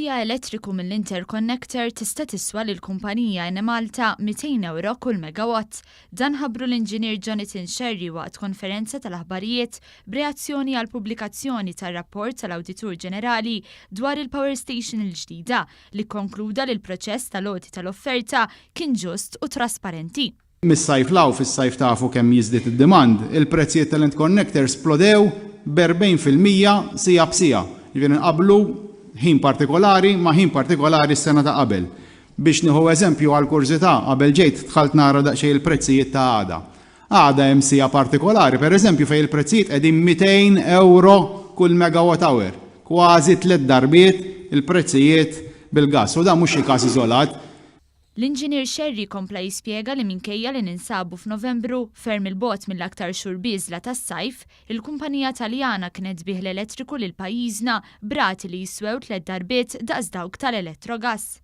Siegħa elettriku mill-interconnector tista' tiswa lill-kumpanija Enemalta 200 ewro kull megawatt. Dan ħabbru l-Inġinier Jonathan Scerri waqt konferenza tal-aħbarijiet b'reazzjoni għall-pubblikazzjoni tar-rapport tal-Awditur Ġenerali dwar il-power station il-ġdida li kkonkluda li l-proċess tal-għoti tal-offerta kien ġust u trasparenti. Mis-sajf 'l hawn, fis-sajf tafu kemm jiżdied id-demand, il-prezzijiet tal-interconnector splodew b'40% siegħa b'siegħa. Jiġifieri nqabblu ħin partikolari ma' ħin partikolari s-sena ta' qabel. Biex nieħu eżempju għall-kurżità, qabel ġejt dħalt nara daqsxejn il-prezzijiet ta' għada. Għada hemm siegħa partikolari, pereżempju, fejn il-prezzijiet qegħdin 200 ewro kull megawatt hour, kważi tliet darbiet il-prezzijiet bil-gass. U dan mhux xi każ iżolat. L-Inġinier Scerri kompla jispjega li minkejja li ninsabu f'Novembru, ferm 'il bogħod mill-aktar xhur bieżla tas-sajf, il-kumpanija Taljana kienet tbigħ l-elettriku lil pajjiżna b'rati li jiswew tlett darbiet daqs dawk tal-Electrogas.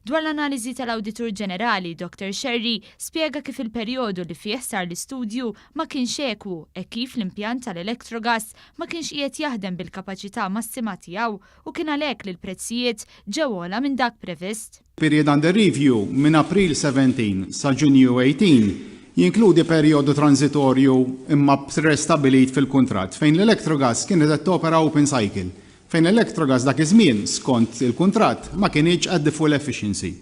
Dwar l-analiżi tal-Awditur Ġenerali, Doctor Scerri spjega kif il-perjodu li fih sar l-istudju ma kienx ekwu hekk kif l-impjant tal-Electrogas ma kienx qiegħed jaħdem bil-kapaċità massima tiegħu u kien għalhekk li l-prezzijiet ġew ogħla minn dak previst. Period under review minn April 17 sa Ġunju 18 jinkludi perjodu tranżitorju imma prestabbilit fil-kuntratt fejn l-Electrogas kienet qed topera open cycle, fejn l-Electrogas dak iż-żmien, skont il-kuntratt, ma kinitx at the full efficiency.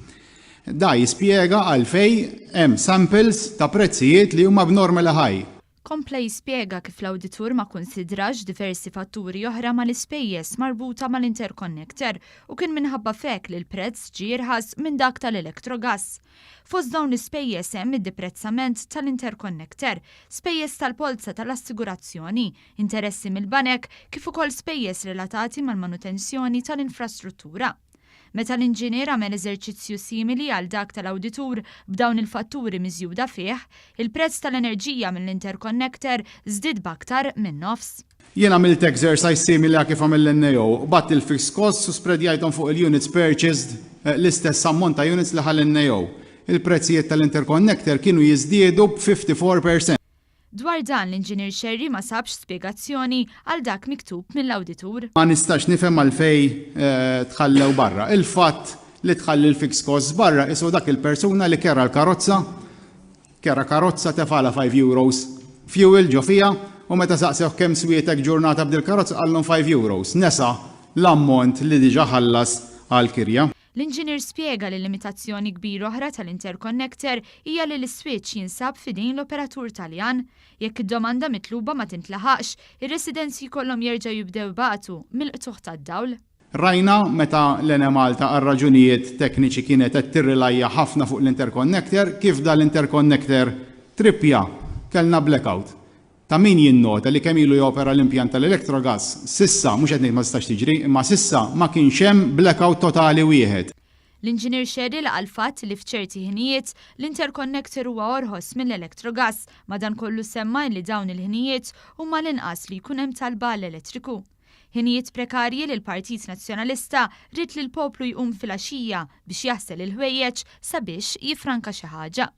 Da jispjega għalfejn hemm samples ta' prezzijiet li huma abnormally high. Kompla jispjega kif l-awditur ma kkunsidrax diversi fatturi oħra mal-ispejjeż marbuta mal-interconnector u kien minħabba f'hekk li l-prezz ġie irħas minn dak tal-Electrogas. Fost dawn l-ispejjeż hemm id-deprezzament tal-interconnector, spejjeż tal-polza tal-assigurazzjoni, interessi mill-banek kif ukoll spejjeż relatati mal-manutenzjoni tal-infrastruttura. Meta l-inġinier għamel eżerċizzju simili għal dak tal-awditur b'dawn il-fatturi miżjuda fih, il-prezz tal-enerġija mill-interconnector żdied b'aktar minn nofs. Jien għamilt exercise simili għal kif għamel l-NAO, qbadt il-fixed costs u spreadjajthom fuq il-units purchased, l-istess ammont ta' units li ħa l-NAO. Il-prezzijiet tal-interconnector kienu jiżdiedu b'54%. Dwar dan, l-Inġinier Scerri ma sabx spjegazzjoni għal dak miktub mill-awditur. Ma nistax nifhem għalfejn tħallew barra. Il-fatt li tħalli l-fixed costs barra qisu dak il-persuna li kera l-karozza, kera karozza tefgħalha €5 fuel ġo fiha u meta saqsewh kemm swietek ġurnata b'dil-karozza qallhom €5. Nesa l-ammont li diġà ħallas għall-kirja. L-inġinier spjega li limitazzjoni kbira oħra tal-interconnector hija li l-iswiċċ jinsab f'idejn l-operatur Taljan. Jekk id-domanda mitluba ma tintlaħaqx, ir-residenzi jkollhom jerġgħu jibdew ibatu mill-qtugħ tad-dawl. Rajna meta l-Enemalta għal raġunijiet tekniċi kienet qed tirrilajja ħafna fuq l-interconnector, kif dan l-interconnector trippja, kellna blackout. Ta' min jinnota li kemm ilu jopera l-impjant tal-Electrogas, s'issa, mhux qed ngħid ma tistax tiġri, imma s'issa ma kienx hemm blackout totali wieħed. L-Inġinier Scerri laqa' l-fatt li f'ċerti ħinijiet, l-interconnector huwa orħos mill-Electrogas, madankollu semma illi dawn il-ħinijiet huma l-inqas li jkun hemm talba għall-elettriku. Ħinijiet prekarji li l-Partit Nazzjonalista ried li l-poplu jqum filgħaxija biex jaħsel il-ħwejjeġ sabiex jiffranka xi ħaġa.